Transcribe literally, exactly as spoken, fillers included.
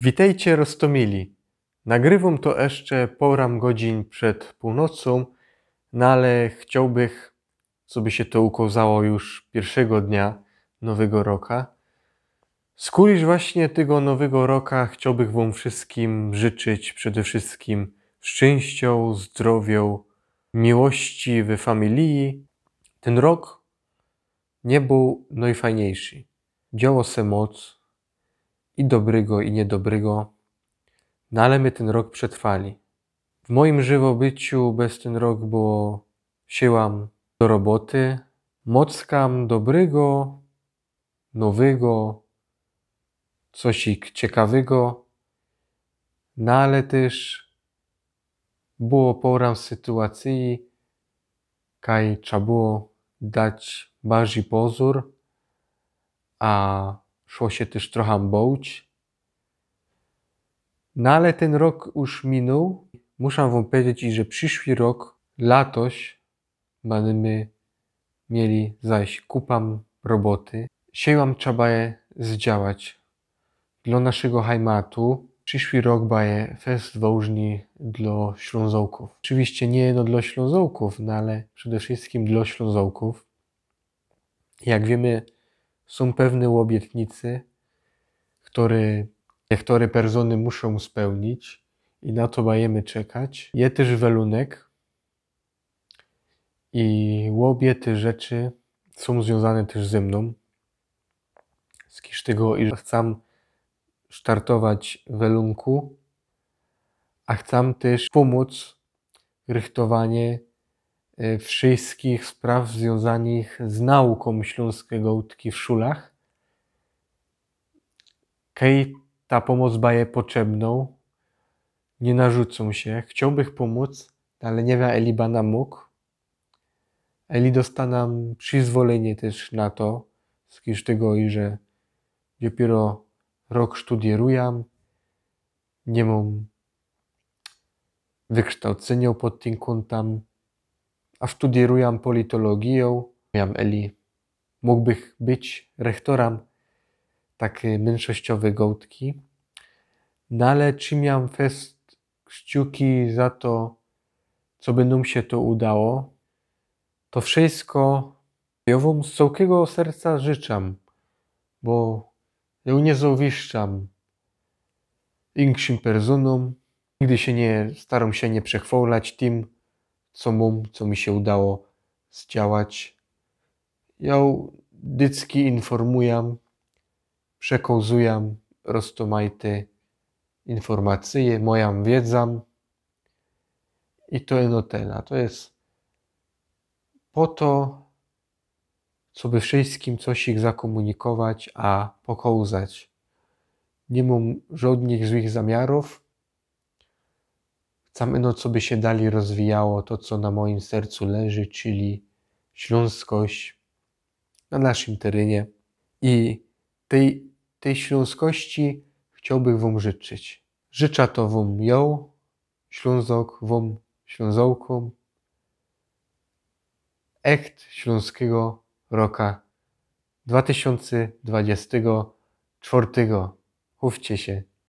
Witejcie, roztōmili. Nagrywōm to jeszcze pora godzin przed pōłnocōm, no ale chciołbych, coby sie to ukozało już piyrszego dnia nowego roka. Skōrż właśnie tego nowego roka, chciołbych wōm wszyskim życzyć przede wszyskim szczyńściŏ, zdrowiŏ, miłości we familii. Tyn rok niy bōł nojfajniejszy. Dzioło se moc i dobrygo, i niydobrygo, no ale my tyn rok przetrwali. W mojim żywobyciu bez tyn rok było siłam do roboty, mockam dobrygo, nowygo, cosik ciekawygo, no ale tyż było pora sytuacyji, kaj trzeba było dać bardzij pozōr, a szło sie tyż trochã boć. No ale tyn rok już minōł. Muszã wōm pedzieć, że prziszli rok, latoś, bydymy mieli zaś kupã roboty. Siłam trzeba je zdziałać. Dlo naszego hajmatu prziszli rok bōłby fest wożny dlo Ślōnzokōw. Oczywiście niy ino dlo Ślōnzokōw, no ale przede wszyskim dlo Ślōnzokōw. Jak wiymy, sōm pewne ôbietnice, kere, kere persōny muszōm spełnić i na to bajymy czekać. Je tyż welunek i ôbie te rzeczy sōm zwiōnzane tyż ze mnōm. Z kiż tego, iż chcã startować welunku, a chcã tyż pōmōc rychtowanie, e, wszyskich spraw zwiōnzanych z naukōm ślōnskij gŏdki w szulach. Kej ta pōmōc bajie potrzebnŏ, niy narzucōm sie, chciołbych pōmōc, ale niy wiym, eli bydã mōg, eli dostanã przizwolynie tyż na to, z kiż tego, iże dopiero rok sztudierujã, niy mōm wyksztołcyniŏ pod tym kōntã, a sztudierujã politologijŏ. Wiym, eli mōgbych być rechtorã takiej mynszościowej gŏdki. No ale trzimiã fest kciuki za to, coby nōm sie to udało. To wszysko jŏ wōm z cołkigo serca życzã, bo jŏ niy zŏwiszczã inkszym persōnōm, nigdy sie niy, starōm sie niy przechwŏlać tym, co mōm, co mi sie udało zdziałać. Jŏ dycki informujã, przekŏzujã roztōmajte informacyje, mojã wiedzã. I to ino tela. To je po to, coby wszyskim cosik zakōmunikować, a pokŏzać. Niy mōm żŏdnych złych zamiarōw. Chcã ino, coby sie dalij rozwijało to, co na mojim sercu leży, czyli ślōnskość na naszym terynie. I tyj, tyj ślōnskości chciołbych wōm życzyć. Życzã to wōm jŏ, Ślōnzok, wōm, Ślōnzokōm, echt ślōnskigo roka dwa tysiōnce dwadziestego czwartego. Chowcie sie.